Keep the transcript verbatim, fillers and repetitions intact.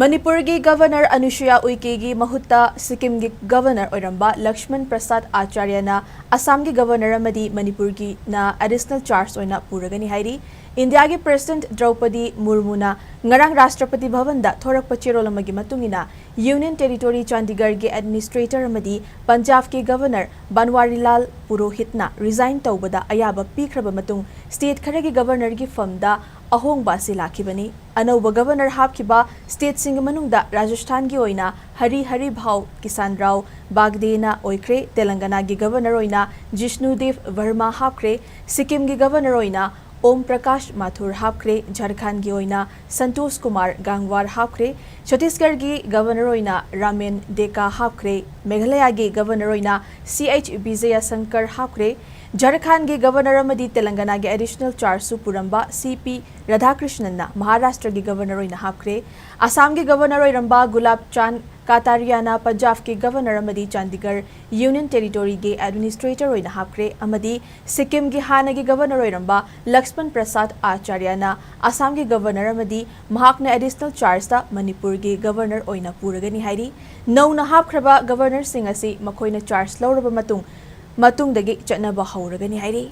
ꯃꯅꯤꯄꯨꯔꯒꯤ ꯒꯕꯔꯅꯔ ꯑꯅꯨꯁꯨꯌꯥ ꯎꯏꯀꯦꯒꯤ ꯃꯍꯨꯠꯇ ꯁꯤꯛꯀꯤꯝꯒꯤ ꯒꯕꯔꯅꯔ ꯑꯣꯏꯔꯝꯕ ꯂꯛꯁꯃꯟ ꯄ꯭ꯔꯁꯥꯗ ꯑꯥꯆꯥꯔꯌꯅ ꯑꯁꯥꯝꯒꯤ ꯒꯕꯔꯅꯔ ꯑꯃꯗꯤ ꯃꯅꯤꯄꯨꯔꯒꯤꯅ ꯑꯦꯗꯤꯁꯅꯦꯜ ꯆꯥꯔꯖ ꯑꯣꯏꯅ ꯄꯨꯔꯒꯅꯤ ꯍꯥꯏꯔꯤ꯫ ꯏꯟꯗꯤꯌꯥꯒꯤ ꯄ꯭ꯔꯦꯁꯤꯗꯦꯟꯠ ꯗ꯭ꯔꯧꯄꯗꯤ ꯃꯨꯔꯃꯨꯅ ꯉꯔꯥꯡ ꯔꯥꯁꯇ꯭ꯔꯄꯇꯤ ꯚꯕꯟꯗ ꯊꯣꯔꯛꯄ ꯆꯦꯔꯣꯜ ꯑꯃꯒꯤ ꯃꯇꯨꯡ ꯏꯟꯅ ꯌꯨꯅꯤꯌꯟ ꯇꯦꯔꯤꯇꯣꯔꯤ ꯆꯥꯟꯗꯤꯒꯔꯒꯤ ꯑꯦꯗꯃꯤꯅꯤꯁꯇ꯭ꯔꯦꯇꯔ ꯑꯃꯗꯤ ꯄꯟꯖꯥꯕꯀꯤ ꯒꯕꯔꯅꯔ ꯕꯟꯋꯥꯔꯤꯂꯥꯜ ꯄꯨꯔꯣꯍꯤꯠꯅ ꯔꯤꯖꯥꯏꯟ ꯇꯧꯕꯗ ꯑꯌꯥꯕ ꯄꯤꯈ꯭ꯔꯕ ꯃꯇꯨꯡ ꯁ꯭ꯇꯦꯠ ꯈꯔꯒꯤ ꯒꯕꯔꯅꯔꯒꯤ ꯐꯝꯗ ꯑꯍꯣꯡꯕ ꯑꯁꯤ ꯂꯥꯛꯈꯤꯕꯅꯤ꯫ ꯑꯅꯧꯕ ꯒꯕꯔꯅꯔ ꯍꯥꯞꯈꯤꯕ ꯁ꯭ꯇꯦꯠꯁꯤꯡꯒꯤ ꯃꯅꯨꯡꯗ ꯔꯥꯖꯁꯊꯥꯟꯒꯤ ꯑꯣꯏꯅ ꯍꯔꯤ ꯍꯔꯤ ꯚꯥꯎ ꯀꯤꯁꯥꯟ ꯔꯥꯎ ꯕꯥꯒꯗꯦꯅ ꯑꯣꯏꯈ꯭ꯔꯦ, ꯇꯦꯂꯪꯒꯅꯥꯒꯤ ꯒꯕꯔꯅꯔ ꯑꯣꯏꯅ ꯖꯤꯁꯅꯨꯗꯦꯕ ꯚꯔꯃꯥ ꯍꯥꯞꯈ꯭ꯔꯦ, ꯁꯤꯛꯀꯤꯝꯒꯤ ꯒꯕꯔꯅꯔ ꯑꯣꯏꯅ ꯑꯣꯝ ꯄ꯭ꯔꯀꯥꯁ ꯃꯥꯊꯨꯔ ꯍꯥꯞꯈ꯭ꯔꯦ, ꯖꯥꯔꯈꯟꯒꯤ ꯑꯣꯏꯅ ꯁꯟꯇꯣꯁ ꯀꯨꯃꯥꯔ ꯒꯥꯡꯋꯥꯔ ꯍꯥꯞꯈ꯭ꯔꯦ, ꯁꯠꯇꯤꯁꯒꯔꯒꯤ ꯒꯕꯔꯅꯔ ꯑꯣꯏꯅ ꯔꯥꯃꯦꯟ ꯗꯦꯀꯥ ꯍꯥꯞꯈ꯭ꯔꯦ, ꯃꯦꯘꯥꯂꯌꯥꯒꯤ ꯒꯕꯔꯅꯔ ꯑꯣꯏꯅ ꯁꯤ ꯑꯩꯆ ꯕꯤꯖꯌ ꯁꯪꯀꯔ ꯍꯥꯞꯈ꯭ꯔꯦ, ꯖꯥꯔꯈꯟꯒꯤ ꯒꯕꯔꯅꯔ ꯑꯃꯗꯤ ꯇꯦꯂꯪꯒꯅꯥꯒꯤ ꯑꯦꯗꯤꯁꯅꯦꯜ ꯆꯥꯔꯖꯁꯨ ꯄꯨꯔꯝꯕ ꯁꯤ ꯄꯤ ꯔꯥꯙꯥꯀ꯭ꯔꯤꯁꯅꯟꯅ ꯃꯍꯥꯔꯥꯁꯇ꯭ꯔꯒꯤ ꯒꯕꯔꯅꯔ ꯑꯣꯏꯅ ꯍꯥꯞꯈ꯭ꯔꯦ꯫ ꯑꯁꯥꯝꯒꯤ ꯒꯕꯔꯅꯔ ꯑꯣꯏꯔꯝꯕ ꯒꯨꯂꯥꯕ ꯆꯥꯟꯗ ꯀꯥꯇꯥꯔꯤꯌꯥꯅ ꯄꯟꯖꯥꯕꯀꯤ ꯒꯕꯔꯅꯔ ꯑꯃꯗꯤ ꯆꯥꯟꯗꯤꯒꯔ ꯌꯨꯅꯤꯌꯟ ꯇꯦꯔꯤꯇꯣꯔꯤꯒꯤ ꯑꯦꯗꯃꯤꯅꯤꯁꯇ꯭ꯔꯦꯇꯔ ꯑꯣꯏꯅ ꯍꯥꯞꯈ꯭ꯔꯦ ꯑꯃꯗꯤ ꯁꯤꯛꯀꯤꯝꯒꯤ ꯍꯥꯟꯅꯒꯤ ꯒꯕꯔꯅꯔ ꯑꯣꯏꯔꯝꯕ ꯂꯛꯁꯃꯟ ꯄ꯭ꯔꯁꯥꯗ ꯑꯥꯆꯥꯔꯌꯅ ꯑꯁꯥꯝꯒꯤ ꯒꯕꯔꯅꯔ ꯑꯃꯗꯤ ꯃꯍꯥꯛꯅ ꯑꯦꯗꯤꯁꯅꯦꯜ ꯆꯥꯔꯖꯇ ꯃꯅꯤꯄꯨꯔꯒꯤ ꯒꯕꯔꯅꯔ ꯑꯣꯏꯅ ꯄꯨꯔꯒꯅꯤ ꯍꯥꯏꯔꯤ꯫ ꯅꯧꯅ ꯍꯥꯞꯈ꯭ꯔꯕ ꯒꯕꯔꯅꯔꯁꯤꯡ ꯑꯁꯤ ꯃꯈꯣꯏꯅ ꯆꯥꯔꯖ ꯂꯧꯔꯕ ꯃꯇꯨꯡ, ꯃꯇꯨꯡꯗꯒꯤ ꯆꯠꯅꯕ ꯍꯧꯔꯒꯅꯤ ꯍꯥꯏꯔꯤ꯫